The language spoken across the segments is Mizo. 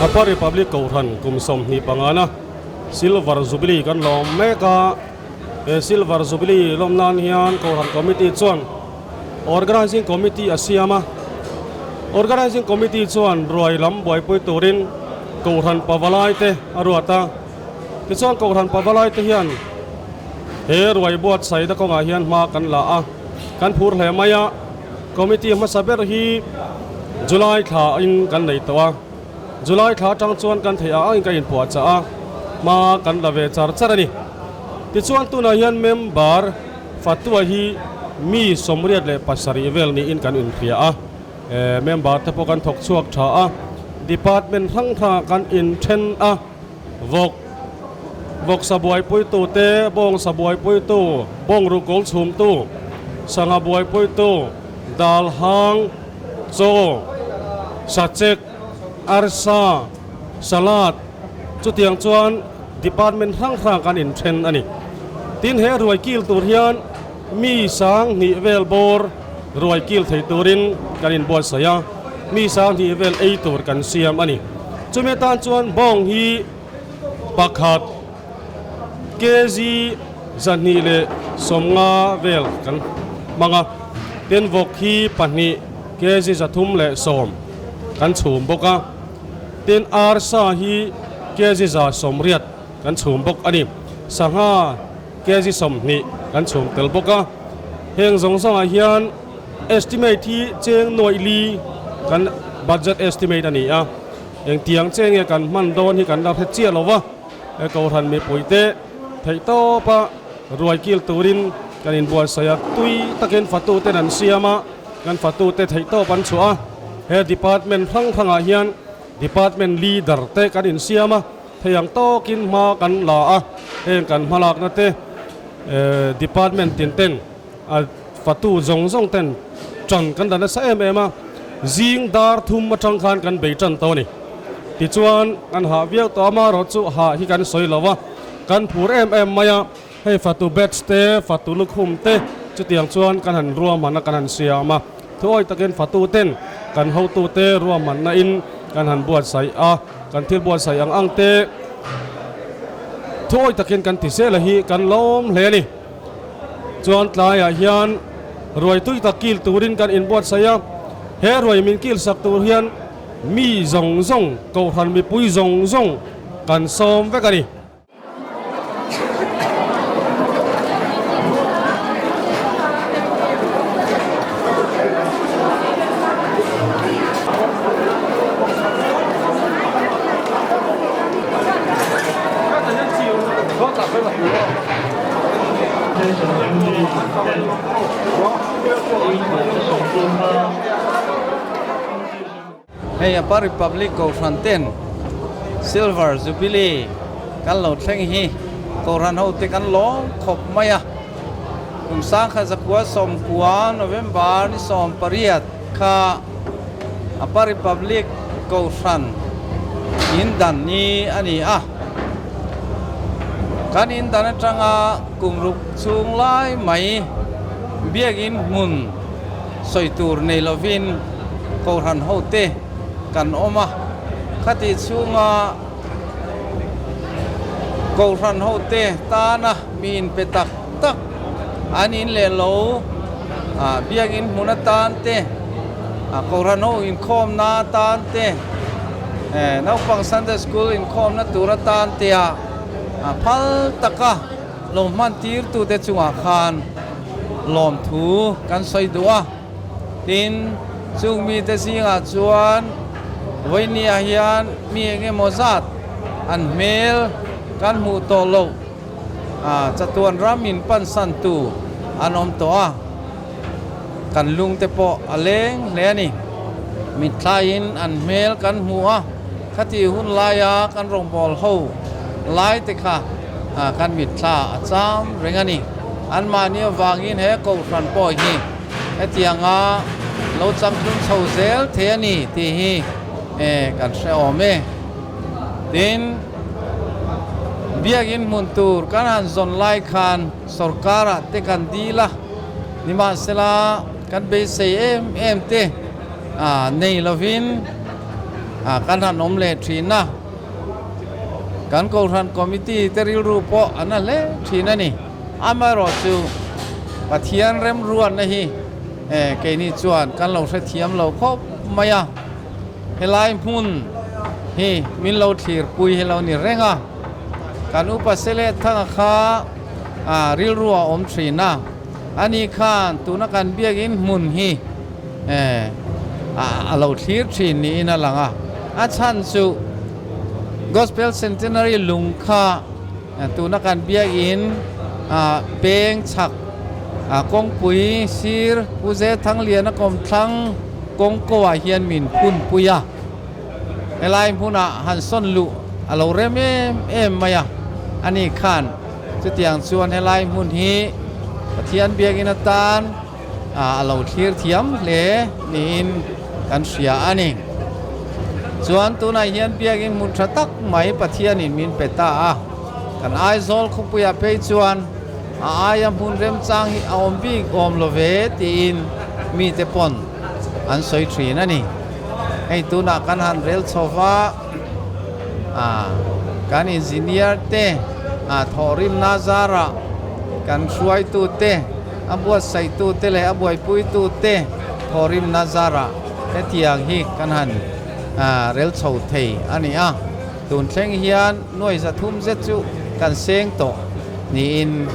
Apa Republic Kohhran kum 25 na Silver Jubilee kan lawm mek a, he Silver Jubilee lawm nan hian Kohhran Committee chuan Organising Committee a siam a, Organising Committee chuan ruai lam buaipui turin Kohhran Pavalai te a ruat a, tichuan Kohhran Pavalai te hian he ruai buatsaihna kawngah hian hma kan la a, kan phur hle mai a, Committee hmasa ber hi July thla in kan nei tawh a, July thla atang chuan kan theih ang angin ka inpuahchah a, hma kan la ve char char a ni. Tichuan tunah hian member Fatua hi mi 87 vel niin kan inhria a, member te pawh kan thawk chhuak tha a, department hrang hrangah kan inthen a, vawk vawksa buaipuitu te, bawngsa buaipuitu, bawngruh kawl chhumtu, sangha buaipuitu, dal hang, chaw, sachek, arsa, salad chutiang chuan department hrang hrang kan inthen a ni. Tin he ruai kil tur hian mi 2000 vel bawr ruai kil thei turin kan inbuatsaih a, mi 2000 vel ei tur kan siam a ni. Chumi atan chuan bawng hi pakhat kg 250 vel kan hmang a, tin vawk hi pahnih kg 310 kan chhum bawk a, tin arsa hi kg 180 kan chhum bawk a ni. Sangha kg 20 kan chhum tel bawk a, heng zawng zawngah hian estimate hi cheng nuaih li kan budget estimate a ni a, engtiang che nge kan hman dawn hi kan la hre chiah lo va, he Kohhran mipuite theih tawpa ruai kil turin kan inbuatsaih a, tui takin fatuten an siam a, kan fatute theih tawp an chhuah a, he department hrang hrangah hian department leader te kan insiam a, thei ang tawkin hma kan la a, heng kan hmalakna te department tin ten a fatu zawng zawng ten tan kan la nasa em em a, zing dar thum atang khan kan bei tan tawh a ni. Tichuan kan hah viau tawh a, amaherawh chu hah hi kan sawi lo a, kan phur em em mai a, hei fatu batch te, fatu lukhum te chutiang chuan kan han ruahman a, kan han siam a, thuawi takin fatu ten kan hotu te ruahmanna in kan han buatsaih a, kan thil buatsaih ang ang te thuawi takin kan ti zel a hi kan lawm hle a ni. Chuan tlaiah hian ruai tui tak kil turin kan inbuatsaih a, he ruai min kil sak tur hian mi zawng zawng, Kohhran mipui zawng zawng kan sawm vek a ni. Hei Upper Republic Kohhran ten Silver Jubilee kan lo thleng hi Kohhran ho te kan lawm khawp mai a. Kum 1990 November ni 18 kha Upper Republic Kohhran in dan ni a ni a. Kan in dan atanga kum ruk chhung lai mai biakin hmun sawi tur nei lovin Kohhran ho te kan awm a. Khati chhunga Kohhran ho te tana mi inpe tak tak an in leh lo biakin hmun atan te, Kohhran ho inkhawmna atan te, naupang Sunday School inkhawmna tur atan te a phal taka lo hman tirtute chungah khan lawmthu kan sawi duh a. Tin, chung mite zingah chuan vawinia hian mi eng emaw zat an hmel kan hmuh tawh loh chatuan ram in pansantu an awm tawh a, kan lungte pawh a leng hle a ni. Mitthlaiin an hmel kan hmu a, khati hun laia kan rawngbâwl ho laite kha kan mitthla a cham reng a ni. Anmahni avangin he Kohhran pawh hi hetianga lo changtlung chho zel thei a ni tih hi kan hre awm e. Tin, biakin hmun tur kan han zawn lai khan sorkarah te kan dil a, nimahsela kan beisei em em te nei lovin Kan han awm leh thin a, kan Kohhran Committee te rilru pawh an a hle thin a ni. Amaherawhchu Pathian remruatna hi keini chuan kan lo hrethiam lo khawp mai a, helai hmun hi min lo thlirpui hi lo ni reng a, kan upa Sele Thanga kha rilru a awm thin a, ani khan tuna kan biakin hmun hi a lo thlir thin niin a lang a, a chhan chu Gospel Centenary lung kha tuna kan biakin peng chhak kawngpui sir Pu Ze Thangliana kawmthlang kawng ko ah hian min phunpui a, helai hmunah han sawn luh a lo rem em em mai a, ani khan chutiang chuan helai hmun hi Pathian biakin atan a lo thlir thiam hle niin kan hria a ni. Chuan tunah hian biakin hmun tha tak mai Pathianin min pe ta a, kan Aizawl khawpuiah phei chuan a aia hmun remchang hi a awm bik awm lo ve tiin mite pawn an sawi thin a ni. Hei tunah kan han rel chho va, kan engineer te thawhrimna zarah kan hruaitute, A buatsaihtu te leh a buaipuitu te thawhrimna zarah hetiang hi kan han rel chho thei a ni a, tun thleng hian nuai 300 zet chu kan seng tawh niin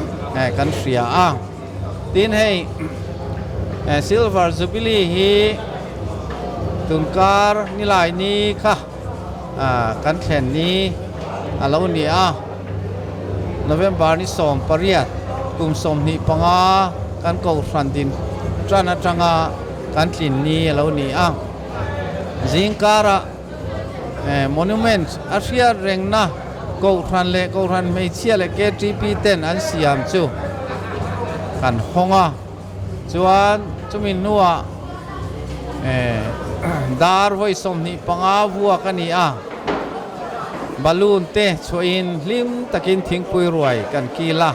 kan hria a. Tin hei Silver Jubilee hi tunkar nilai ni kha kan thlen ni a lo ni a. November ni 18 kum 25 kan kohhran din tan atanga kan tlin ni a lo ni a. Zingkara monument a hriat rengna kohhran leh kohhran hmeichhia leh KTP ten an siam chu kan hawng a. Chuan chumi hnuah dar vawi 25 vuak a ni a. Balloon te chhuahin hlim takin thingpui ruai kan kil a,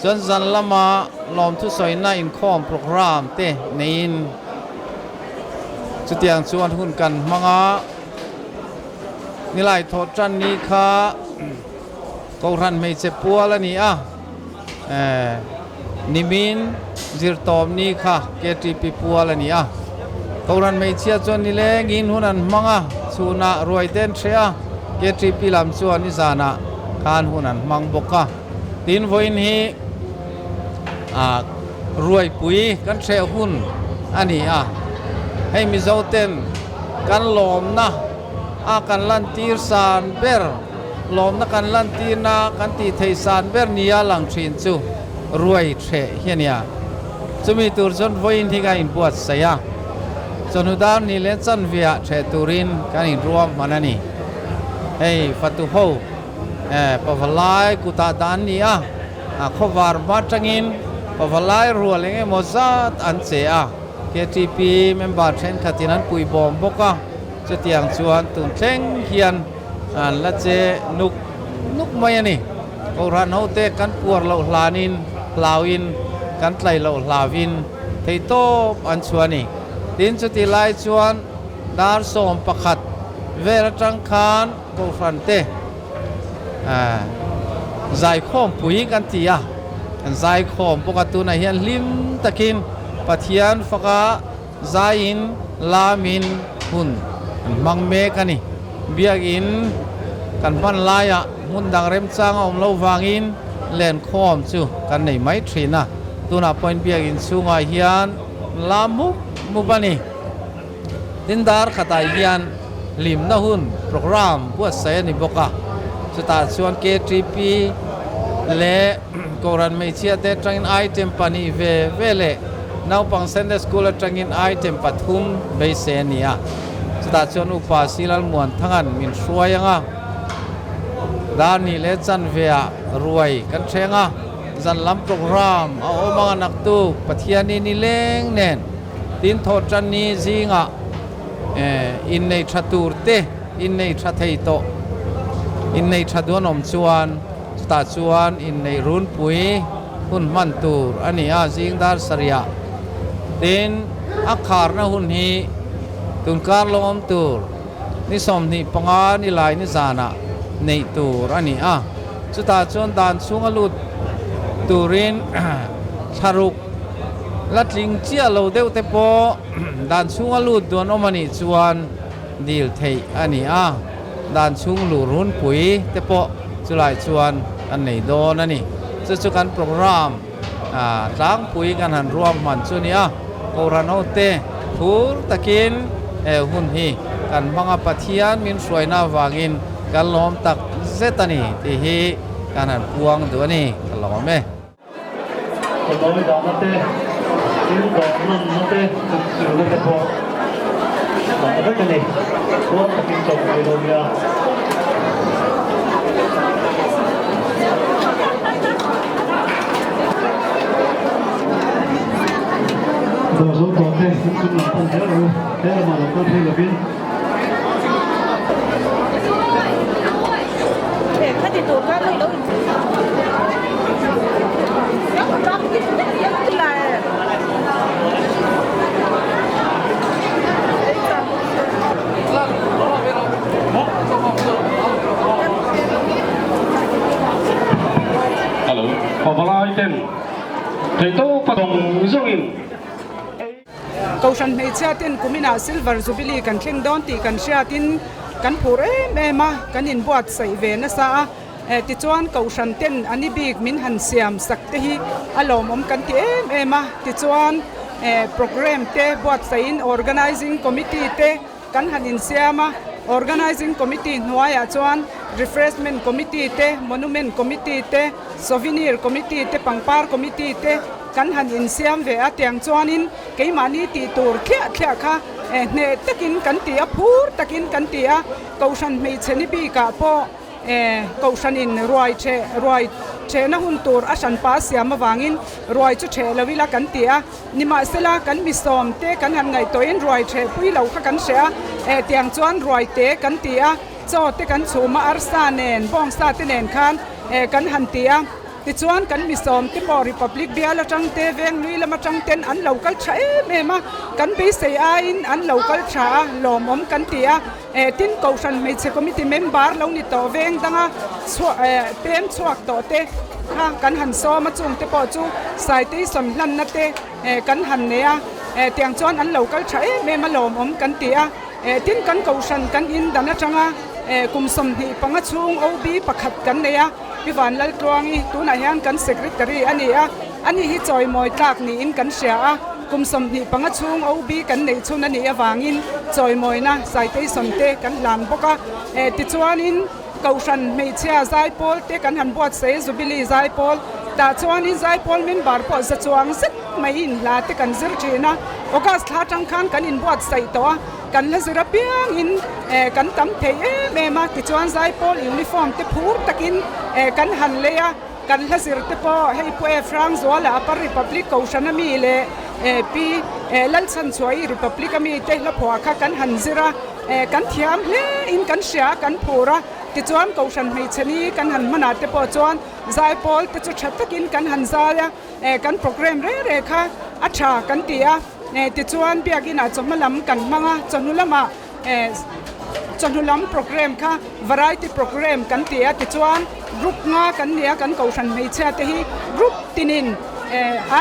chuan zan lama lawmthu sawina inkhawm program te neiin chutiang chuan hun kan hmang a. Nilai thawh tan ni kha Kohhran hmeichhe pual a ni a, nimin zirtawp ni kha KTP pual a ni a. Kohhran hmeichhia chuan nilengin hun an hmang a, chhunah ruai te an hreh a, KTP lam chuan nizanah khan hun an hmang bawk a. Tin vawiin hi ruaipui kan hreh hun a ni a, hei Mizo ten kan lawmna a kan lantir san ber. Lawmna kan lantirna kan tih theih san ber nia lang thin chu ruai threh hi a nia. Chumi tur chuan vawiin hi kan inbuatsaih a, chawhnu dar ni leh chanveah threh turin kan inruam hman a ni. Hei fatu ho pavalai kutah dan ni a, khawvar hma atangin pavalai rual eng emaw zat an che a, KTP member thenkhatin an puibawm bawk a, chutiang chuan tun thleng hian An la che nuk nuk mai a ni. Kohhran hote kan puar loh hlanin hlauin kan tlai loh hlauin theihtawp an chhuah a ni. Tin chutih lai chuan dar 11 vel atang khan Kohhran te zaikhawm pui kan ti a, kan zaikhawm bawk a, tunah hian hlim takin Pathian faka Zaiin lamin hun an hmang mek a ni. Biakin kan hman laiah hmun dang remchang a awm lo vangin lenkhawm chu kan nei mai thin a. Tunah pawhin biakin chhungah hian lam mup mup a ni. Tin dar khatah hian hlimna hun programme buatsaih a ni bawk a. Chutah chuan KTP leh Kohhran hmeichhia te atangin item pahnih ve ve leh Naupang Sunday School atangin item pathum beisei a ni a, chutah chuan Upa Silalmuan Thangan min hruai ang a, dar nih leh chanveah ruai kan thleng a, zan lam programme a awm ang a naktuk Pathiani ni leng nen tin thawh tan ni zingah innei tha tur te innei tha thei tawh innei tha duan awm chuan chutah chuan innei runpui hun hman tur a ni a, zing dar sarihah. Tin, a kharna hun hi tunkar lo awm tur. ni 25 ni lai ni zanah neih tur a ni a. Chutah chuan dan chhunga lut turin thlaruk la tling chiah lo deuh te pawh dan chhunga lut duan awm a nih chuan dil theih a ni a, dan chhung luh runpui te pawh chulai chuan kan nei dawn a ni. Chu chu kan programme tlangpui kan han ruam hman chu a ni a, Kohhran hote phur takin he hun hi kan hmang a, Pathian min hruaina avangin kan lawm tak zet a ni tih hi kan han puang duh a ni, ka lawm e. Kawtawi dahna te, thil dawh nawnna te, chukchilna te pawh dah vek a ni. Tluang takin chawlh thei lo nia. Dawr zo tawh te inchung lam pan zel ru, he lamah lo kal phei lovin. Pavalai ten theihtawpa zawng zawngin ei. Kohhran hmeichhia ten kuminah Silver Jubilee kan thleng dawn tih kan hriatin kan phur em em a, kan inbuatsaih ve nasa a. Tichuan Kohhran ten a ni bik min han siam sak te hi a lawmawm kan ti em em a. Tichuan programme te buatsaihin Organising Committee te kan han insiam a. Organising Committee hnuaiah chuan Refreshment Committee te, Monument Committee te, Souvenir Committee te, Pangpar Committee te, Kan han insiam ve a, tiang chuanin keimahni tih tur thliah thliah kha hneh takin kan ti a, phur takin kan ti a, Kohhran hmeichhe ni bikah pawh Kohhranin ruai theh ruai thehna hun tur a hranpa a siam avangin ruai chu theh lo ila kan ti a, nimahsela kan misawm te kan han ngaihtuahin ruai theh pui lo kha kan hre a, tiang chuan ruai te kan ti a, chaw te kan chhum a, arsa nen bawngsa te nen khan kan han ti a. Tichuan kan misawm te pawh Republic bial atang te, Venglui lam atang ten an lo kal tha em em a, kan beisei aiin an lo kal tha a, lawmawm kan ti a. Tin, Kohhran Hmeichhe Committee member lo ni tawh veng danga chhuah pem chhuak tawh te kha kan han sawm a, chung te pawh chu citation hlanna te kan han nei a, tiang chuan an lo kal tha em em a, lawmawm kan ti a. Tin, kan Kohhran kan in dan atanga kum 25 chhung OB pakhat kan nei a. Pi Vanlaltluangi, tunah hian kan Secretary a ni a, ani hi chawimawi tlak niin kan hria a, kum 25 chhung OB kan neih chhun a nih avangin chawimawina citation te kan hlan bawk a. Tichuanin Kohhran hmeichhia zaipawl te kan han buatsaih a, Jubilee zaipawl, tah chuanin zaipawl member pawh za chuang zet mai inhla te kan zir thin a, August thla atang khan kan inbuatsaih tawh a. Kan la zir apiangin kan tam thei em em a, tichuan Zaipawl uniform te phur takin kan han lei a, kan hla zir te pawh hei Pu F. Hrangzuala Upper Republic Kohhran ami leh Pi Lalchhanchhuaii Republic ami te hla phuah kha kan han zir a, kan thiam hle in kan hria a, kan phur a, tichuan Kohhran hmeichhe ni kan han hmanah te pawh chuan Zaipawl te chu tha takin kan han zai a. Kan programme reng reng kha a tha kan ti a, tichuan biakinah chawhma lam kan hmang a, chawhnu lamah chawhnu lam programme kha variety programme kan ti a, tichuan group nga kan ni a, kan kohhran hmeichhia te hi group tinin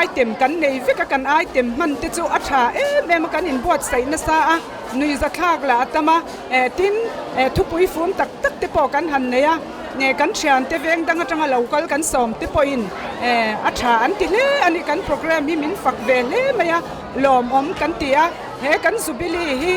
item kan nei vek a, kan item hman te chu a tha em em a, kan inbuatsaih nasa a, nuihzathlak lah a tam a, tin thupui fum tak tak te pawh kan han nei a. Nge kan thiante veng dang atanga lo kal kan sawm te pawhin a tha an ti hle a ni. Kan programme hi min fak ve hle mai a, lawmawm kan ti a. He kan Jubilee hi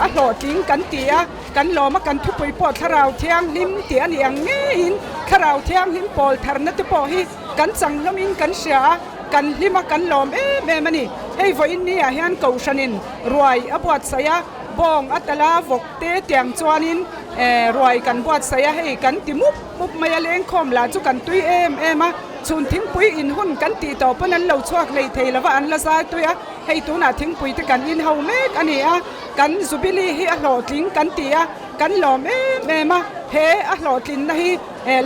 a hlawhtling kan ti a, kan lawm a, kan thupui pawh Thlarau Thianghlim tih a ni ang ngeiin Thlarau Thianghlim pawl tharna te pawh hi kan chang hlawmin kan hria a, kan hlim a, kan lawm em em a ni. Hei vawiin ni ah hian Kohhranin ruai a buatsaih a, bawng a tala vawk te tiang chuanin Ruai kan buatsaih a, hei kan ti mup mup mai a, lengkhawm lah chu kan tui em em a, chhun thingpui in hun kan tih tawh pawn an lo chhuak hlei thei lo va, an la zai tui a, hei tunah thingpui te kan in ho mek a ni a, kan Jubilee hi a hlawhtling kan ti a, kan lawm em em a, he a hlawhtlinna hi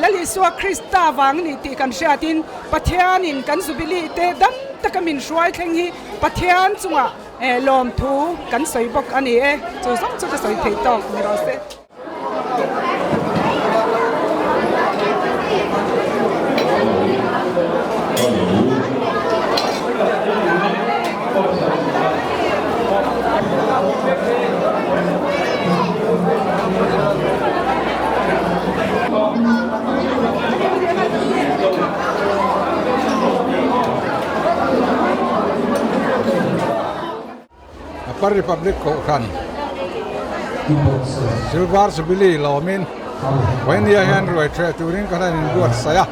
Lal Isua Krista vang a ni tih kan hriatin Pathianin kan Jubilee te dam taka min hruai thleng hi. Pathian chungah lawmthu kan sawi bawk a ni e. Chu zawng chu ka sawi thei tawk ni rawh se. Upper Republic Kohhran Silver Jubilee lawmin Vawinia hian ruai ṭheh turin kan han inbuatsaih a,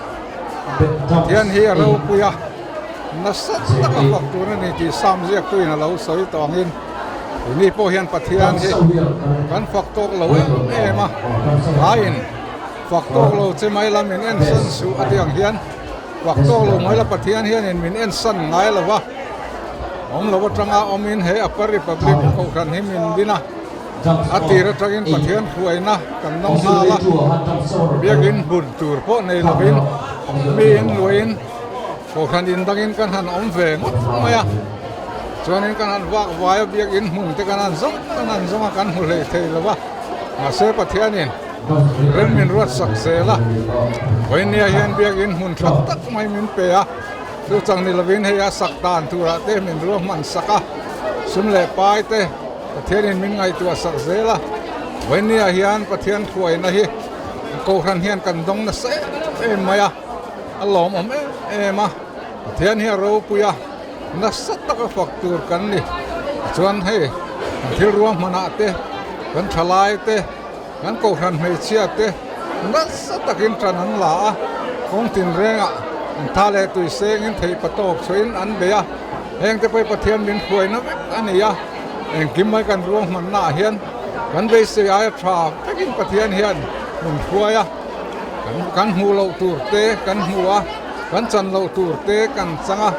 Pathian hi a ropui a, nasa taka fak tur a ni tih Psalm ziaktuin a lo sawi tawh angin tuni pawh hian Pathian hi kan fak tawk lo em em a, tlaiin fak tawk lo che mai la min ensan suh a tih ang hian fak tawk lo mai la Pathian hianin min ensan ngai lo va. Awm lo atanga awmin he Upper Republic Kohhran hi min din a, a tir atangin Pathian hruaina kan dawng nghal a, biakin hmun tur pawh nei lovin miin luahin Kohhran in dangin kan han awm ve ngawt mai a, chuanin kan han vak vai a, biakin hmun te kan han zawng kan han zawng a, kan hmu hlei thei lo va, mahse Pathianin rem min ruatsak zel a, vawinia hian biakin hmun tha tak mai min pe a. Chu chang ni lovin hei a sak dan turah te min ruahman sak a, sum leh pai te Pathianin min ngaihtuah sak zel a. Vawinia hian Pathian hruaina hi Kohhran hian kan dawng nasa em em mai a, a lawmawm em em a. Pathian hi a ropui a, nasa taka fak tur kan ni. Tichuan hei kan thil ruahmanah te, kan thalai te, Kan Kohhran hmeichhia te nasa takin ṭan an la a, kawng tinrengah an tha leh tui sengin theih patawp chhuahin an bei a, hengte pawh hi Pathian min hruaina vek a ni a, engkim mai kan ruahmannaah hian kan beisei aia ṭha vekin Pathian hian min hruai a, kan hmuh loh tur te kan hmu a, kan chan loh tur te kan chang a,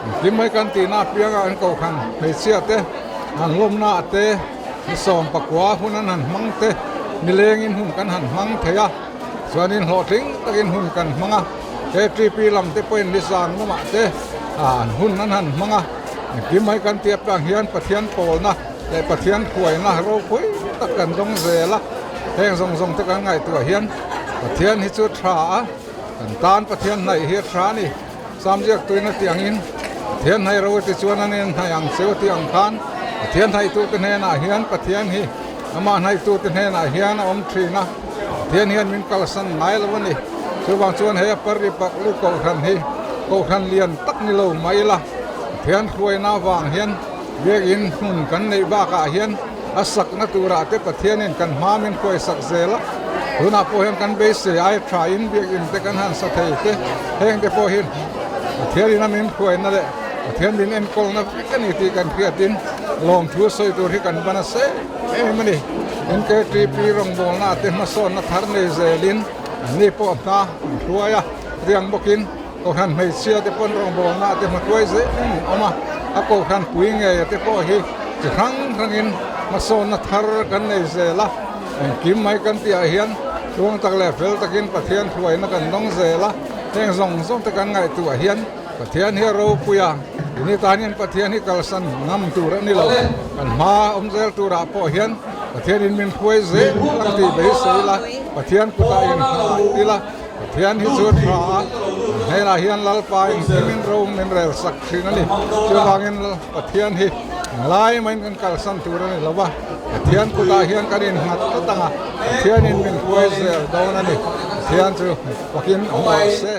engkim mai kan tihna apiangah kan Kohhran hmeichhia te an lawmnaah te, Ni 19 hun an han hmang te, nilengin hun kan han hmang thei a, chuanin hlawhtling takin hun kan hmang a, KTP lam te pawhin ni zan lamah te an hun an han hmang a, engkim mai kan tih apiang hian Pathian pawlna leh Pathian hruaina ropui tak kan dawng zel a, heng zawng zawng te kan ngaihtuah hian Pathian hi chu tha a, kan tan Pathian hnaih hi a tha a ni. Samziak tuin a tih angin, Pathian hnaih ro ti chuan an en hnaih ang cheu tih ang khan Pathian hnaihtute hnenah hian Pathian hi amah hnaihtute hnenah hian a awm thin a, Pathian hian min kalsan ngai lo a ni. Chuvang chuan he Parri Paklu Kohhran hi Kohhran lian tak ni lo mah ila, Pathian hruaina avang hian Biakinn hmun kan neih bakah hian a sakna turah te Pathianin kan hma min hruaisak zel a, tunah pawh hian kan beisei ai thain biakinn te kan han sa thei te, heng te pawh hi Pathianin a min hruaina leh Pathian min enkawlna vek a ni tih kan hriatin lawmthu sawi tur hi kan ban a se em a ni. NKTP rawngbawlna te hmasawnna thar nei zelin anni pawh hna an hruai a, riang bawkin Kohhran hmeichhia te pawn rawngbawlna te hmahruai zel in an awm a, a kohhran pui ngei te pawh hi chi hrang hrangin hmasawnna thar kan nei zel a, engkim mai kan tihah hian tluang tak leh fel takin Pathian hruaina kan dawng zel a, heng zawng zawng te kan ngaihtuah hian Pathian hi a ropui a, tuni tan hian Pathian hi kalsan ngam tur a ni lo, kan hma awm zel turah pawh hian Pathianin min hruai zel ang tih beisei ila, Pathian kutah inhah ila. Pathian hi chu tha a, hnenah hian Lalpa engkimin ro min rel sak thin a ni. Chuvangin Pathian hi englai maiin kan kalsan tur a ni lo va, Pathian kutah hian kan innghat tlat ang a, Pathianin min hruai zel dawn a ni. Pathian chu fakin awm rawh se.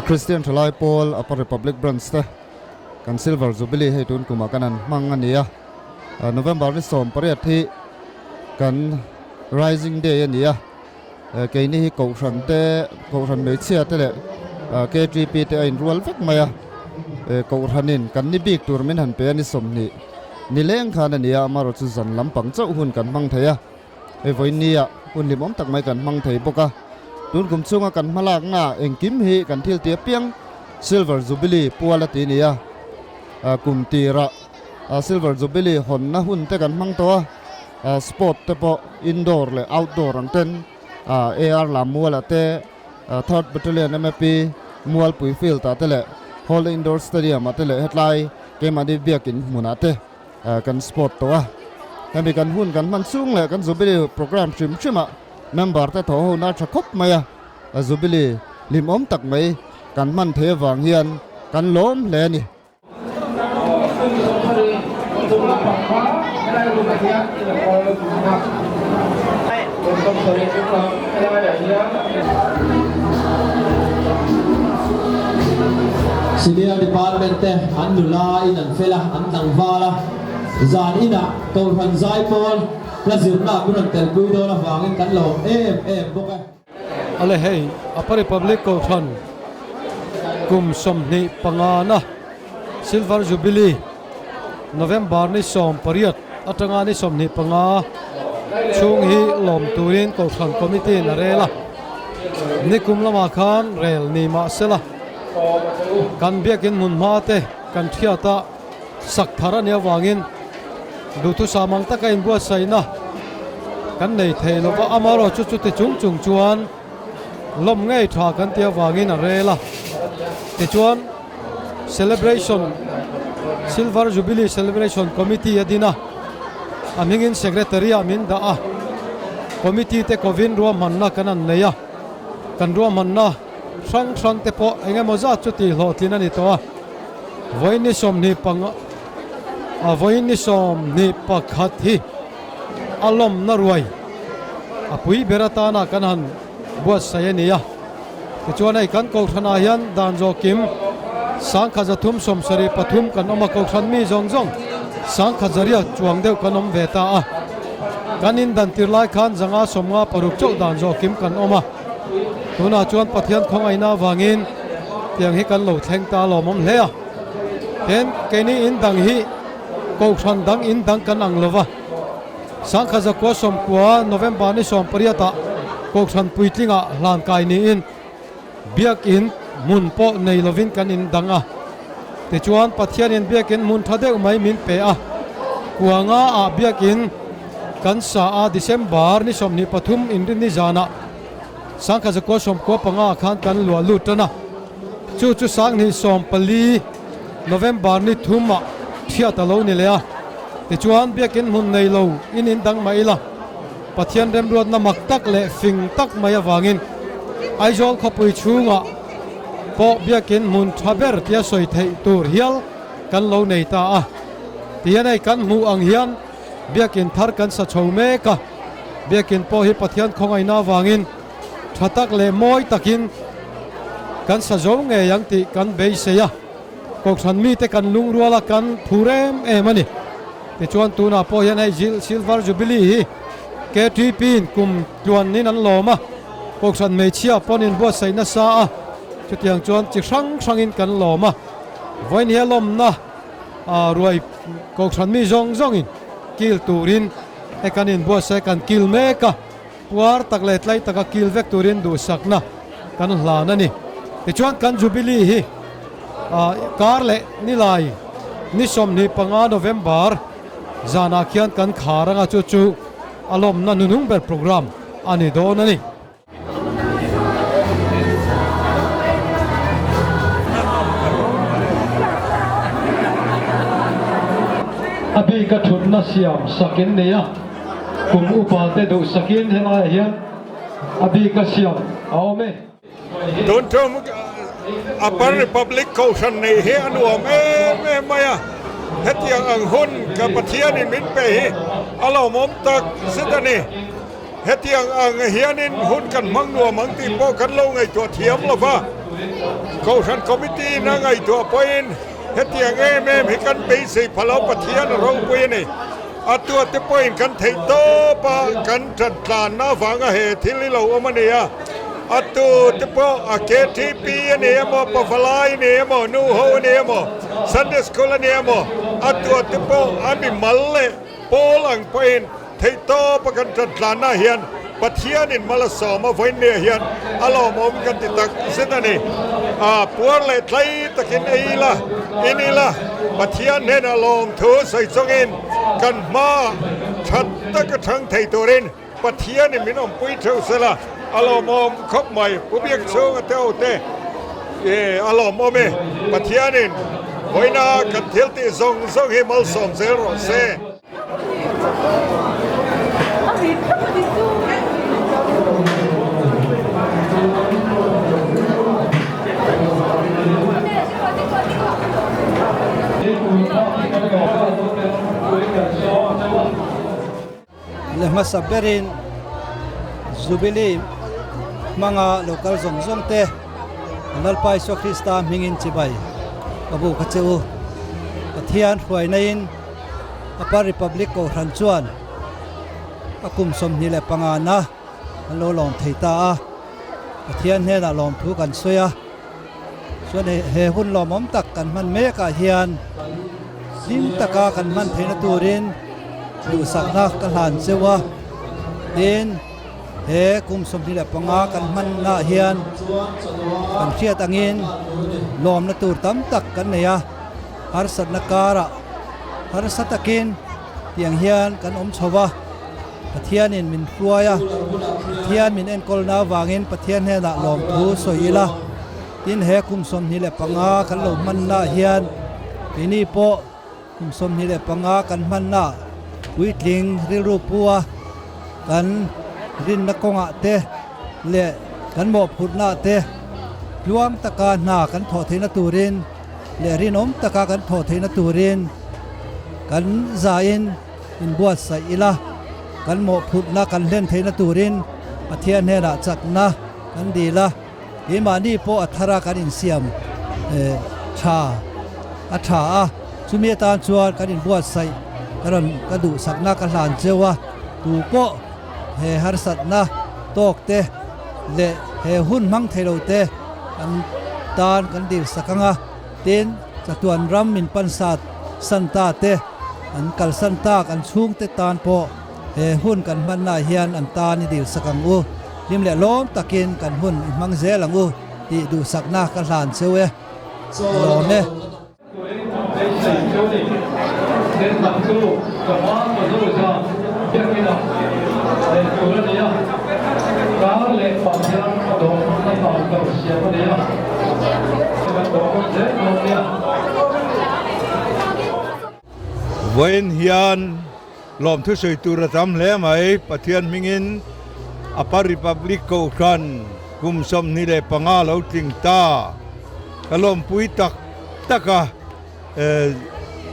Christian Thalai Pawl Upper Republic Branch te kan Silver Jubilee hei tun kumah kan han hmang a ni a, November ni 18 hi kan Rising Day a ni a. Keini hi Kohhran te, Kohhran hmeichhia te leh KTP te a inrual vek mai a, Kohhranin kan ni bik tur min han pe a ni 20. Nileng khan a ni a, amaherawh chu zan lampang chauh hun kan hmang thei a, hei vawiin nia hun hlimawm tak mai kan hmang thei bawk a. Tun kum chhunga kan hmalakna engkim hi kan thil ti apiang Silver Jubilee pual a ti a ni a, kum tirah Silver Jubilee hawnna hun te kan hmang tawh a, sport te pawh indoor leh outdoor ang ten AR Lammuala te, Third Battalion MAP Mualpui Field ah te leh Hall Indoor Stadium ah te leh hetlai keimahni biakin hmunah te kan sport tawh a. Hemi kan hun kan hman chung leh kan Jubilee program hrim hrimah member te thaw ho na tha khawp mai a, Jubilee hlimawm tak mai kan hman thei avang hian kan lawm hle a ni. Senior Department te an nula in an fel a, an tlangval a, zan inah Kohhran Zaipawl hla zirna min rawn telpui dawn avangin kan lawm em em bawk e. Ale hei Upper Republic Kohhran kum 25 na Silver Jubilee November ni 18 atanga ni 25 chhung hi lawm turin Kohhran Committee in a rel a, nikum lamah khan rel ni mah sela kan biakin hmun hma te kan thiat a sak thar a nih avangin duhthusam ang taka inbuatsaihna kan nei thei lo va, amaherawh chu chuti chung chung chuan lawm ngei tha kan tih avangin a rel a. Tichuan Celebration Silver Jubilee Celebration Committee a din a, a hmingin Secretary ah min dah a, Committee te kovin ruahmanna kan an nei a, kan ruahmanna hrang hrang te pawh eng emaw zat chu tih hlawhtlin a ni tawh a. Vawiin ni 20 a vawiin ni 21 hi a lawmna ruai a pui ber atana kan han buatsaih a ni a. Tichuan hei kan Kohhranah hian dan zawhkim 1373 kan awm a, Kohhran mi zawng zawng 1000 chuang deuh kan awm ve ta a. Kan indan tir lai khan 556 chauh dan zawhkim kan awm a. Tunah chuan Pathian khawngaihna avangin tiang hi kan lo thleng ta lawmawm hle a. Tin, keini in dang hi Kohhran dang in dang kan ang lova. 1990 November ni 18 ah Kohhran puitlingah hlan kai niin Biakin hmun pawh nei lovin kan in dang a. Tichuan Pathianin Biakin hmun tha deuh mai min pe a. Kuanga ah Biakin kan sa a December ni 23 inrinni zanah 1995 ah khan kan luah lut tan a. Chu chu 2014 November ni 3 ah thiat a lo ni leh a. Tichuan Biakin hmun nei lo in in dang mah ila Pathian remruatna mak tak leh fing tak mai avangin Aizawl khawpui chhungah pawh Biakin hmun tha ber tia sawi theih tur hial kan lo nei ta a. Tihian hei kan hmuh ang hian Biakin thar kan sa chho mek a, Biakin pawh hi Pathian khawngaihna avangin tha tak leh mawi takin kan sa zo ngei ang tih kan beisei a, Kohhran mite kan lungrual a kan phur em em a ni. Tichuan tunah pawh hian hei Silver Jubilee hi KTP in kum tluanin an lawm a, Kohhran hmeichhia pawn inbuatsaih nasa a, chutiang chuan chi hrang hrangin kan lawm a, vawiin hi a lawmna ruai Kohhran mi zawng zawngin kil turin hei kan inbuatsaih kan kil mek a, puar tak leh tlai taka kil vek turin duhsakna kan hlan a ni. Tichuan kan Jubilee hi kar leh nilai ni 25 November zanah khian kan khar anga chu chu a lawmna nunung ber program a ni dawn a ni. A bika thutna siam sakin ni a, kum upa te duh sakin helaiah hian a bika siam a awm e. Tun tum Upper Republic Kohhran nei hi a nuam em em mai a, hetiang ang hun ka Pathianin min pe hi a lawmawm tak zet a ni. Hetiang ang hianin hun kan hmang nuam ang tih pawh kan lo ngaihtuah thiam lo va, Kohhran Committee in a ngaihtuah pawhin hetiang em em hi kan beisei pha lo, Pathian a ropui a ni. A tuate pawhin kan theih tawp a, kan ṭan tlanna avanga he thil hi lo awm a ni a. A tute pawh a KTP a ni emaw, Pavalai a ni emaw, Nuho a ni emaw, Sunday School a ni emaw, A tuate pawh a mi mal leh pawl ang pawhin theihtawpa kan ṭan tlanna hian Pathianin mal a sawm a, vawiinniah hian a lawmawm kan ti tak zet a ni. A puar leh tlai takin ei ila, in ila, Pathian hnenah lawmthu sawi chungin kan hmaah ṭhat taka ṭhang thei turin Pathianin min awmpui theuh sela a lawmawm khawp mai. Pu Biakchhunga te ho te a lawmawm e. Pathianin vawiina kan thil tih zawng zawng hi malsawm zel rawh se. Le hmasa berin Jubilee hmanga lo kal zawng zawng te Lalpa Isua Krista hmingin chibai ka bu kha che u. Pathian hruainain Upper Republic Kohhran chuan a kum 25 na an lo lawm thei ta a, Pathian hnenah lawmthu kan sawi a. Chuan he hun lawmawm tak kan hman mekah hian hlim taka kan hman theihna turin duhsakna ka hlan cheu a. Tin, he kum 25 kan hmannaah hian kan hriat angin lawmna tur tam tak kan nei a, harsatna karah harsa takin tiang hian kan awm chho va. Pathianin min hruai a, Pathian min enkawlna avangin Pathian hnenah lawmthu sawi ila, tin he kum 25 kan lo hmannaah hian keini pawh kum 25 kan hmannaah puitling rilru pu a, kan rinna kawngah te leh kan mawhphurhnaah te tluang taka hna kan thawh theihna turin leh rinawm taka kan thawh theihna turin kan zain Inbuatsaih ila, kan mawhphurhna kan hlen theihna turin Pathian hnenah chakna kan dil a, keimahni pawh a thara kan insiam tha a tha a, chumi atan chuan kan inbuatsaih ka rawn ka duhsakna ka hlan cheu a, tu pawh he harsatna tawk te leh he hun hmang thei lo te kan tan kan dilsak ang a, tin chatuan ram min pansat san ta te. An kalsan tak an chhungte tan pawh he hun kan hmannaah hian an tan i dilsak ang u, hlim leh lawm takin kan hun i hmang zel ang u tih duhsakna ka hlan cheu e. Lawm e. Vawiin hian lawmthu sawi tur a tam hle mai. Pathian hmingin Upper Republic Kohhran kum 25 lo tling ta. Ka lawmpui tak tak a,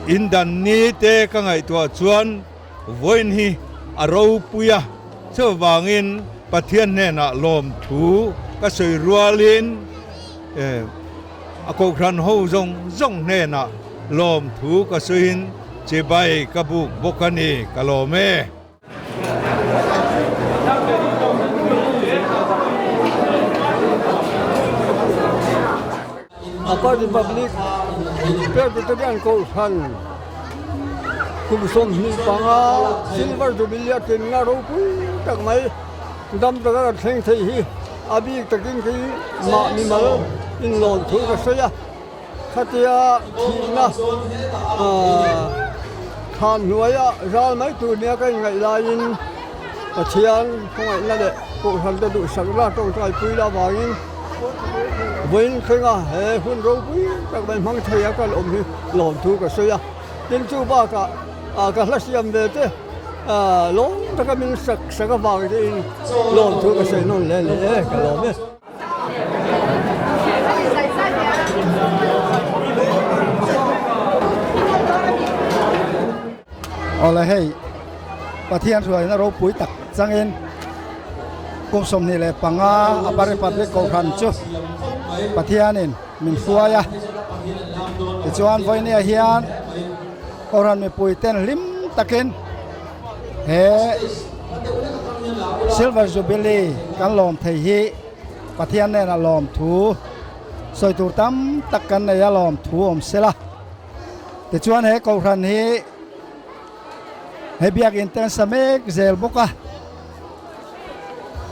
in dan ni te ka ngaihtuah chuan vawiin hi a ropui a, chuvangin Pathian hnenah lawmthu ka sawi rualin A kohhran ho zawng zawng hnenah lawmthu ka sawiin chibai ka buk bawk a ni, ka lawm e. Upper Republic Presbyterian Kohhran kum 25 Silver Jubilee a tlinna ropui tak mai dam taka kan thleng thei hi A bik takin khi mah mimal inlawn thu ka sawi a, khatia thihna thlan hnuaia zal mai tur nia ka inngaih laiin Pathian khawngaihna leh Kohhran te duhsakna tawngtaipui la avangin vawiin thlenga he hun ropui tak mai hmang thei a kal awm hi lawm thu ka sawi a. Tin chu bakah ka hla siam ve te. Lawm taka min sak sak avang te in lawm thu ka sawi nawn leh leh e ka lawm e. Awle hei Pathian hruaina ropui tak changin kum 25 Upper Republic Kohhran chu Pathianin min hruai a, tichuan vawinia hian Kohhran mipui ten hlim takin he Silver Jubilee kan lawm thei hi Pathian nena lawm thu sawi tur tam tak kan nei a lawm thu awm sela. Tichuan he Kohhran hi he biakin te an sa mek zel bawk a,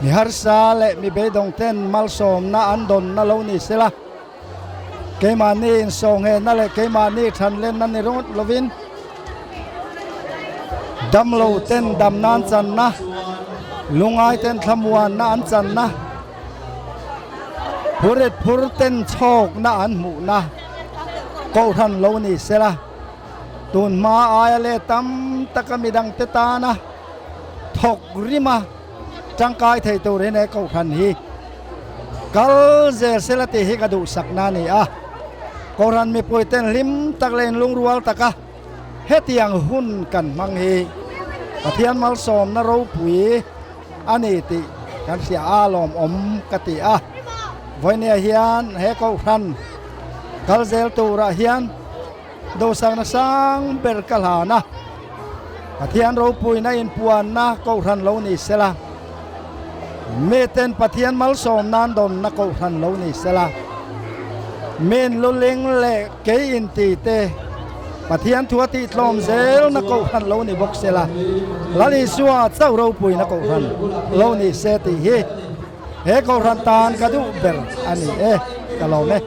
mi harsa leh mi beidawng ten malsawmna an dawnna lo ni sela, keimahni insawhnghehna leh keimahni thanlenna ni ringawt lovin damlo ten damna an channa, lungai ten thlamuanna an channa, Phurit phur ten chhawkna an hmuhna Kohhran lo ni sela, tun hma aia leh tam taka midangte tana thawk rima tangkai thei turin he Kohhran hi kal zel sela tih hi ka duhsakna a ni a. Kohhran mipui ten hlim tak leh inlungrual taka hetiang hun kan hmang hi Pathian malsawmna ropui a ni tih kan hria a, lawmawm ka ti a. Vawinia hian he Kohhran kal zel turah hian dosakna sang ber ka hlan a, Pathian ropuina inpuanna Kohhran lo ni sela, miten Pathian malsawm nan dawnna Kohhran lo ni sela, min luling leh kei inti te Pathian thu a tihtlawm zelna Kohhran lo ni bawk sela, Lal Isua chauh ropuina Kohhran lo ni se tih hi he Kohhran tan ka duh ber a ni e, ka lawm e.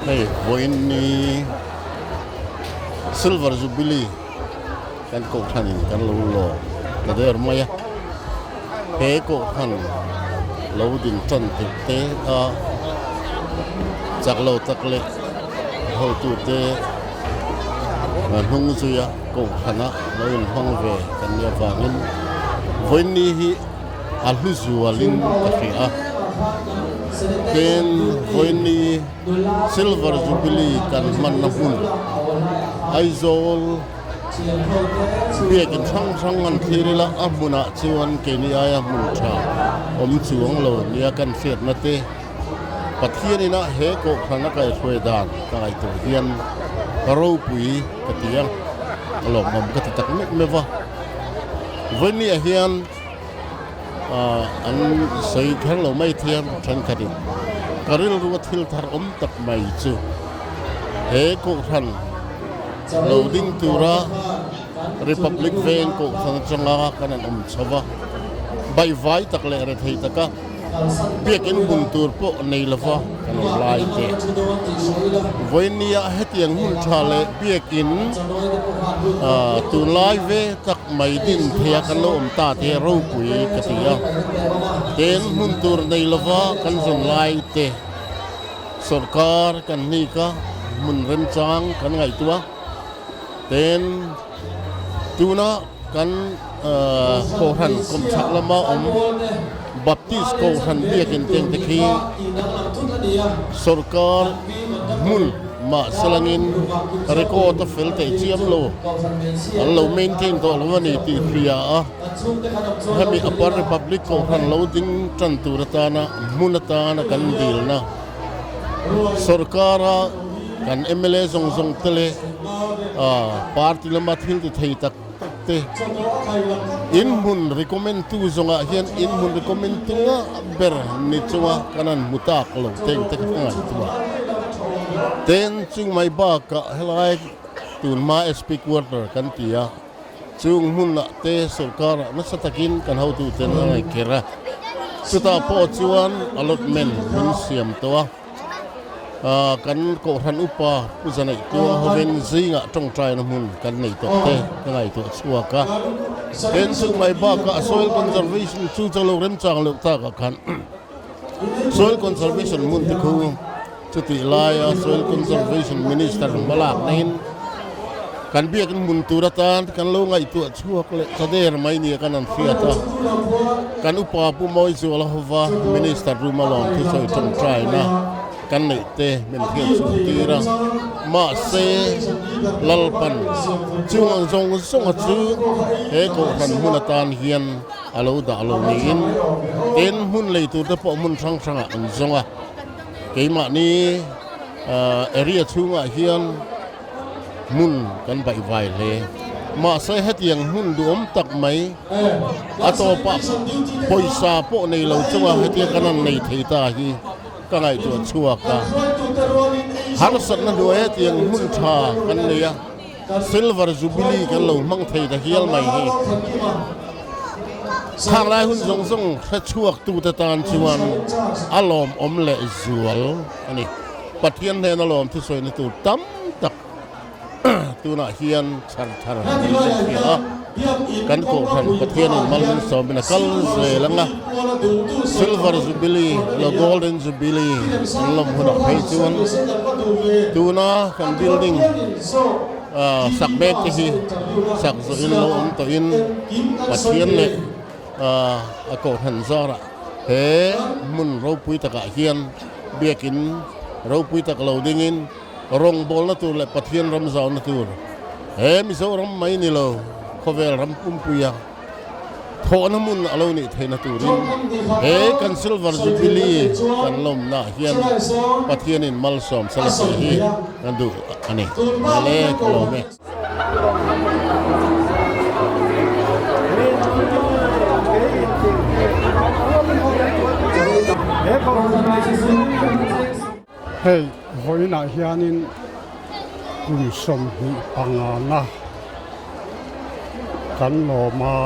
Hei vawiin ni Silver Jubilee kan kohhran in kan lo lawm ta der mai a, he kohhran lo din tan tirh te a chak lo tak leh hotute hnung zuia kohhrana lo inhmang ve kan nih avangin vawiin ni hi a hlu zualin ka hria a, tin vawiin Silver Jubilee kan hmanna hmun Aizawl biakin hrang hrang an thlir ila a hmunah chuan keini aia hmun tha awm chuang lo nia kan hriatna te Pathian ina he kohhran a kaihhruai dan ka ngaihtuah hian ka ropui ka ti a, ka lawmawm ka ti tak meuh meuh a. Vawinia hian an sawi kher lo mai thiam thenkhatin ka rilru a thil thar awm tak mai chu he kohhran lo ding tura Republic Veng kohhran atanga kan han awm chho va, baihvai tak leh rethei taka Biakin hmun tur pawh nei lova kan awm lai te. Vawinia hetiang hmun tha leh biakin tunlai ve tak mai din theia kan lo awm ta te ropui ka ti a. Tin, hmun tur nei lova kan zawn lai te sawrkar kan hnik a, hmun remchang kan ngaihtuah. Tin, tuna kan Kohhran kawmchhak lama awm Baptist Kohhran biakin teng te khi sawrkar hmun mah selangin record a fel theih chiam lo, an lo maintain tawh lo a ni tih hria a, hemi Upper Republic Kohhran lo ding tan tur atana hmun atana kan dilna sawrkara kan mla zawng zawng te leh party lama thil ti thei tak tak te in hmun recommend tu zawngah hian in hmun recommend tu ngah ber ni chunga kan han hmu tak lo teng te kha ka ngaihtuah ten chung mai bakah helai tun hma SP quarter kan ti a chung hmunah te sorkarah nasa takin kan hotu ten a ngaihkher a chutah pawh chuan allotment min siam tawh a. Kan Kohhran upa Pu Zanaih Tuang hovin zingah tawngtaina hmun kan nei tawh te ka ngaihtuah chhuak a. Tin, chung mai bakah Soil Conservation chu chu lo remchang loh takah khan Soil Conservation hmun te khu chutih laia Soil Conservation Minister hmalak naiin kan biakin hmun tur atan kan lo ngaihtuah chhuak leh ta der mai nia kan han hriat a. Kan upa Pu Mawizuala hova Minister room a lawm thusawi tawngtaina Kan neih te min hriat chhuah tir a, mahse Lalpan chung ang zawng zawnga chu he kohhran hmun atan hian a lo dah lo niin tin hmun lei tur te pawh hmun hrang hrangah an zawng a, keimahni area chhungah hian hmun kan baihvai hle. Mahse hetiang hmun duhawm tak mai a tawpah pawisa pawh nei lo chunga hetia kan han nei thei ta hi ka ngaihtuah chhuak a. Harsatna hnuai hetiang hmun tha kan nei a, Silver Jubilee kan lo hmang thei ta hial mai hi. Khang lai hun zawng zawng hre chhuak tute tan chuan a lawmawm leh zual a ni. Pathian hnena lawm thusawina tur tam tak tunah hian chhar thar niin ka hria a, kan Kohhran Pathianin mal min sawmin a kal zel ang a, Silver Jubilee emaw Golden Jubilee an lawm hunah phei chuan tuna kan building sak mek te hi sak zawhin lo awm tawhin Pathian leh a Kohhran zarah he hmun ropui takah hian biakin ropui tak lo dingin Rawngbawlna tur leh Pathian ram zauna tur he Mizoram mai ni lo, khawvel ram pumpuia thawhna hmun a lo nih theihna turin he kan Silver Jubilee kan lawmnaah hian Pathianin malsawm sala tih hi kan duh a ni. Male ka lawm e. Hei vawiinah hianin kum 25 na kan lawm a,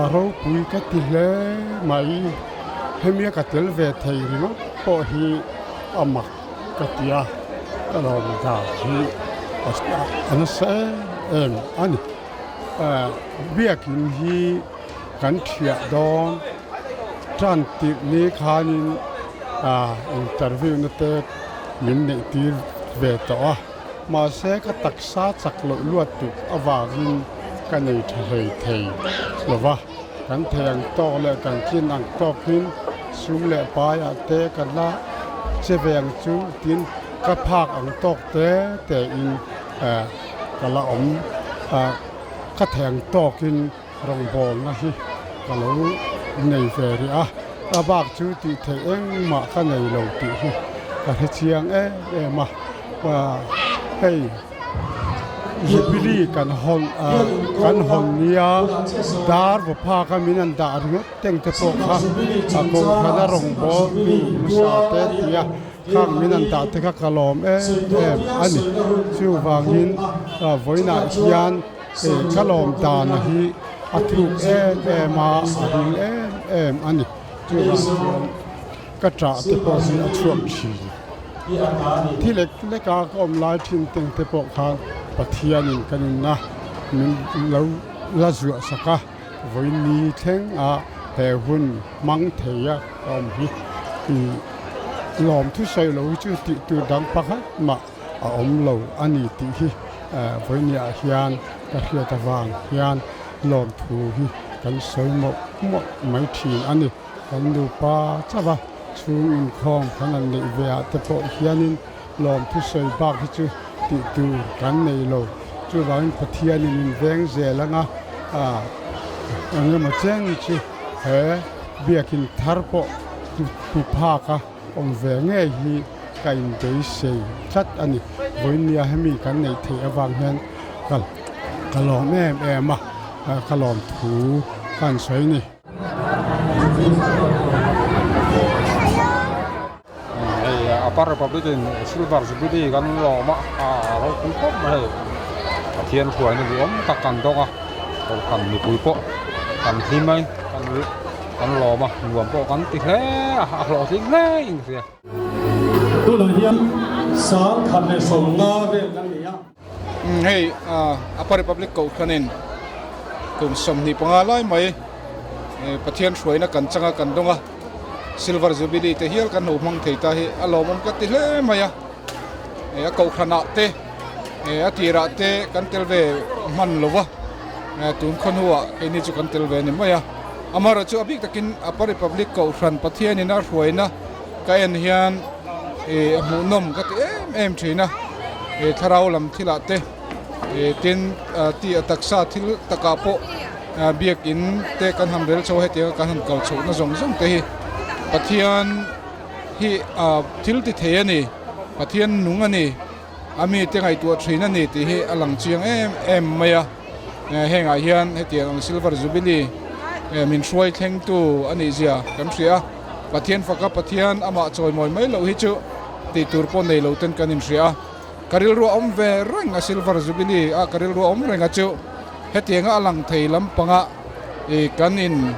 a ropui ka ti hle mai. Hemi a ka tel ve thei ringawt pawh hi a mak ka ti a, ka lawm dan hi a nasa em em a ni. Biakin hi kan thiah dawn tan tirh ni khanin interview na te min neih tir ve tawh a, mahse ka taksa chak loh luat tuk avangin ka nei tha hlei thei lo va, kan thei ang tawk leh kan tlin ang tawkin sum leh paiah te ka la che ve ang chu tiin ka phak ang tawk te tein ka la awm a, ka thei ang tawkin. Rawngbawlna hi ka lo nei ve rih a, a bak chu tih theih engmah ka nei lo tih hi ka hre chiang em em a. Hei Jubilee kan hawn kan hawn nia dar vaw phak a min an dah ringawt teng te pawh kha a kohhrana rawngbawltu hmasa te tia khang min an dah te kha ka lawm em em a ni. Chuvangin vawiinah hian. He ka lawm dana hi a thuk em em a, a ring em em a ni. Chuvang chuan ka ṭah te pawh hi a chhuak ṭhin. Thi lek lek a ka awm lai ṭhin teng te pawh khan Pathianin ka nunna min lo la zuah sak a, vawiin thleng a he hun hmang thei a ka awm hi lawm thusawi lo hi chu tih tur dang pakhat mah a awm lo a ni tih hi vawinia hian ka hriat avang hian lawmthu hi kan sawi mawlh mawlh mai thin a ni. Kan nupa chauh a chhung inkhawm kan han neih ve ah te pawh hianin lawmthu sawi bak hi chu tih tur kan nei lo. Chuvangin Pathianin min veng zel anga engemaw chen chu he biakin thar pawh hmu phak a awm ve ngei hi ka inbeisei tlat a ni. Vawinia hemi kan neih theih avang hian ka ka lawm em em a, ka lawm thu ka han sawi a ni. Hei Upper Republic in Silver Jubilee kan lawm a, a ropui khawp mai hei. Pathian hruaina duhawm tak kan dawng a, kohhran mipui pawh kan hlim mai kan kan lawm a, nuam pawh kan ti hle a, a hlawhtling hle in ka hria. Tunah hian 1015 vel kan ni a. Hei Upper Republic Kohhranin kum 25 lai mai Pathian hruaina kan changa kan dawng a, Silver Jubilee te hial kan lo hmang thei ta hi a lawmawm ka ti hle mai a. A kohhranah te a tirah te kan tel ve hman lo va, tun khaw hnuah keini chu kan tel ve a ni mai a. Amaherawhchu a bik takin Upper Republic Kohhran Pathianin a hruaina ka en hian a hmuhnawm ka ti em em thin a, thlarau lam thilah te tin tih taksa thil takah pawh biakin te kan han rel chho hetiang a kan han kal chhohna zawng zawng te hi Pathian hi thil ti thei a ni, Pathian nung a ni, a mite ngaihtuah thin a ni tih hi a lang chiang em em mai a. Hengah hian hetiang ang Silver Jubilee min hruai thlengtu a nih zia kan hria a, Pathian faka Pathian amah chawimawi mai loh hi chu tih tur pawh nei lo ten kan inhria a. Ka rilru a awm ve reng a Silver Jubilee a ka rilru a awm reng a chu hetianga a lang thei lampanga kan in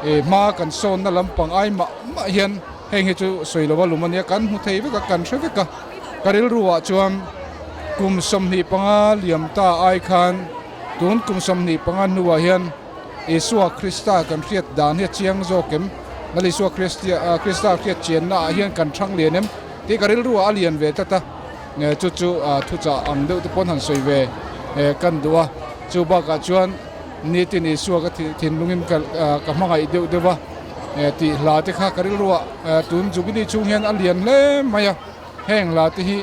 hma kan sawnna lampang ai mah mah hian heng hi chu sawi lova lum a nia kan hmu thei vek a kan hre vek a ka rilru ah chuan kum 25 liam ta ai khan tun kum 25 hnuah hian Isua Krista kan hriat dan hi a chiang zawk em Lal Isua Krista hriat chianna ah hian kan thang lian em tih ka rilru ah a lian ve tlat a chu chu thuchah ang deuh te pawn han sawi ve kan duh a chu bakah chuan Nitin Isua ka thinlungin ka hmangaih deuh deuh a, tih hla te kha ka rilruah tun Jubilee chhung hian a lian hle mai a. Heng hla te hi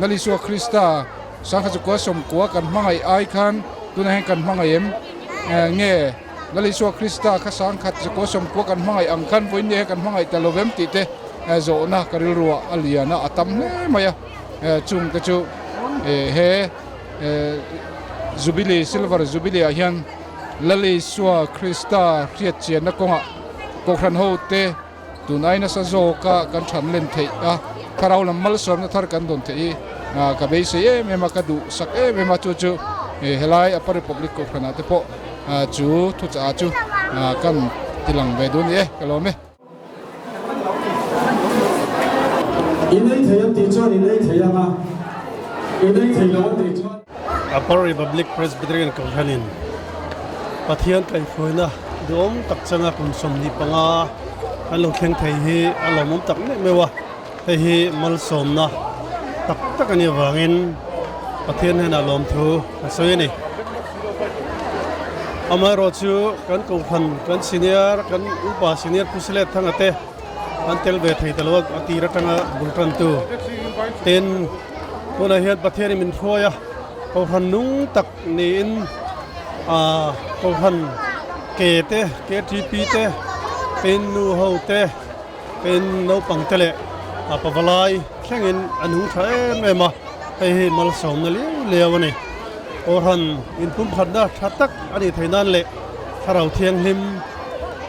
Lal Isua Krista sangkha 90 kan hmangaih ai khan tunah hian kan hmangaih em? Nge Lal Isua Krista kha 1990 kan hmangaih ang khan vawiin nge kan hmangaih ta lo vem tih te zawhna ka rilruah a lian a, a tam hle mai a. Chung te chu he. Jubilee, Silver Jubilee ah hian Lal Isua Krista hriat chianna kawngah Kohhran hote tun ai nasa zawka kan than len theih a, thlarau lam malsawmna thar kan dawn theih hi ka beisei em em a, ka duhsak em em a, chu chu helai Upper Republic Kohhran ah te pawh chu thuchah chu kan tilang ve duh a ni e, ka lawm e. In ei thei an tih chuan in ei thei ang a, in ei thei lo an tih chuan. Upper Republic Presbyterian Kohhranin Pathian kaihhruaina duhawm tak changa kum 25 an lo thleng thei hi a lawmawm tak meuh meuh a, hei hi malsawmna tak tak a nih avangin Pathian hnenah lawmthu a sawi a ni. Amaherawh chu kan kohhran kan senior kan upa senior Pu Silet Thanga te an tel ve thei ta lo a, a tir atanga bul tantu ten tunah hian Pathianin min hruai a, kohhran nung tak niin ah kohhran ke te KTP te tin nu ho te tin naupang te leh a pavalai thlengin a nung tha em em a, hei hi malsawmna liau liau a ni. Kohhran inpumkhatna tha tak a nih theih nan leh thlarau thianghlim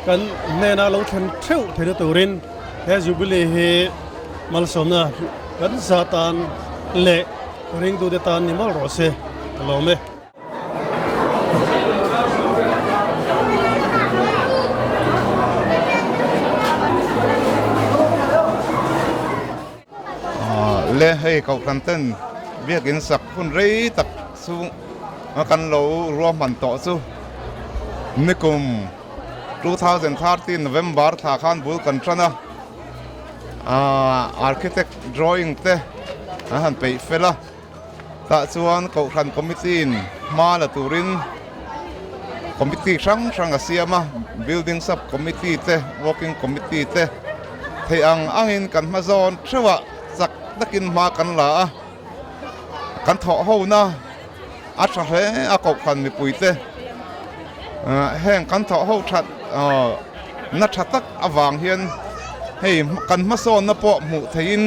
kan hnena lo thlen theuh theihna turin he Jubilee hi malsawmna kan za tan leh ringtute tan ni mawlh rawh se ka lawm e. Le hei kohhran ten biakin sak hun rei tak chu kan lo ruahman tawh chu nikum 2013 November thla khan bul kan tan a architect drawing te an han peih fel a. Tah chuan Kohhran Committee in hma la turin Committee hrang hrang a siam a, Building Sub Committee te, Working Committee te theih ang angin kan hma zawn theuh ah chak takin hma kan la a, kan thawh ho na a tha hle a Kohhran mipui te heng kan thawh ho that na tha tak avang hian hei kan hmasawnna pawh hmuh theihin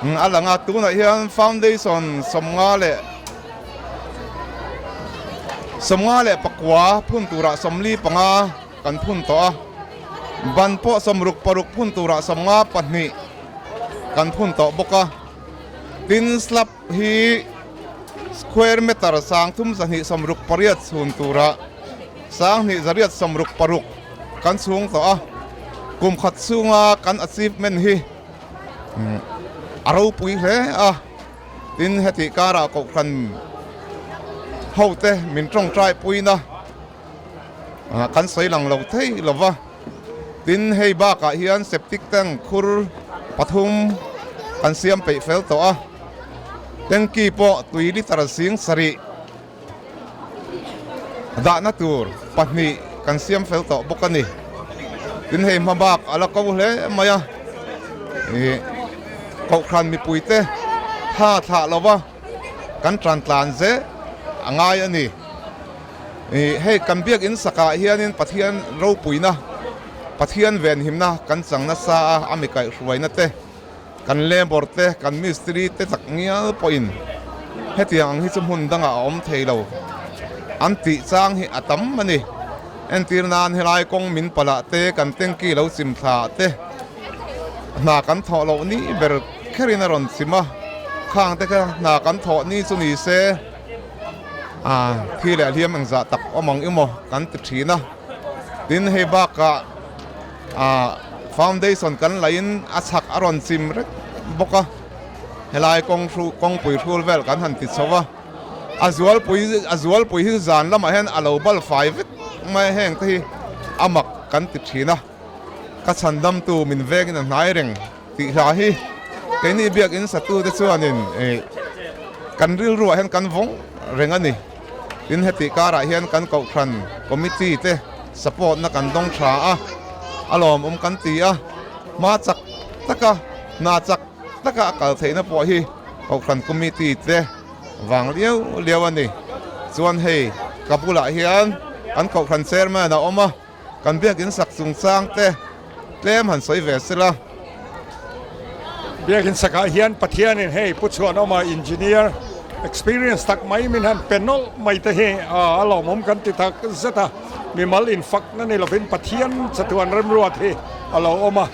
A lang a, tunah hian foundation 54 phun turah 45 kan phun tawh a, ban pawh 66 phun turah 52 kan phun tawh bawk a, tin slab hi square meter 3268 chhun turah 2866 kan chhung tawh a, kum khat chhunga kan achievement hi. A ropui hle a, tin heti karah kohhran hote min tawngtai puina kan sawi lang lo thei lo va, tin hei bakah hian septic tank khur pathum kan siam peih fel tawh a, tanky pawh tui litre 7000 dahna tur pahnih kan siam fel tawh bawk a ni. Tin hei hma bak a la ko hle mai a, ih Kohhran mipuite tha thlah lova kan tan tlan zel a ngai a ni. Ih hei kan biakinn sakah hianin Pathian ropuina, Pathian venhimna kan chang nasa a, a mi kaihhruaina te, Kan labour te, kan mistiri te tak ngial pawhin hetiang ang hi chu hmun dangah a awm thei lo. an tih chang hi a tam a ni. Entir nan helai kawng min palah te, kan tanky lo chim thla te, hna kan thawh loh ni ber kherin a rawn chim a, khang te kha hna kan thawh ni chu ni se a thi leh hliam engzah tak awm ang emaw kan ti thin a. Tin hei bakah ah foundation kan lahin a chhak a rawn chim rek bawk a, helai kawng hru kawngpui hrul vel kan han ti chho a. A zualpui a zualpui hi zan lamah hian a lo bal fai vek mai a, heng te hi a mak kan ti thin a, ka chhandamtu min vengin a hnai reng tih hla hi keini biakin satute chuanin ih kan rilruah hian kan vawng reng a ni. Tin heti karah hian kan kohhran committee te support na kan dawng tha a, a lawmawm kan ti a, hma chak taka hna chak taka a kal theihna pawh hi Kohhran Committee te vang liau liau a ni. Chuan hei ka bulah hian kan Kohhran Chairman a awm a, kan biakin sak chungchang te tlem han sawi ve sela. Biakin sakah hian Pathianin hei Pu Chhuanawma Engineer experience tak mai min han pe nawlh mai te hi a lawmawm kan ti tak zet a, mimal infakna ni lovin Pathian chatuan remruat hi a lo awm a,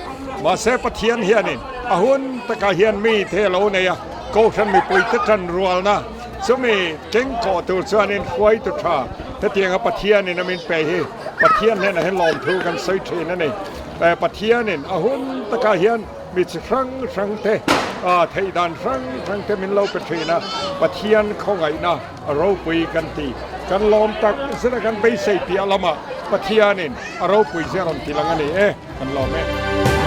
mahse Pathian hianin a hun takah hian mi te a lo nei a, Kohhran mipuite tan rualna chumi kengkawh tur chuanin hruaitu tha hetianga Pathianin a min pe hi Pathian hnenah hian lawmthu kan sawi thin a ni. Pathianin a hun takah hian mi chi hrang hrang te theih dan hrang hrang te min lo pe thin a, Pathian khawngaihna a ropui kan ti. Kan lawm tak zet a kan beisei piah lamah Pathianin a ropui zia rawn ti lang a ni e, kan lawm e.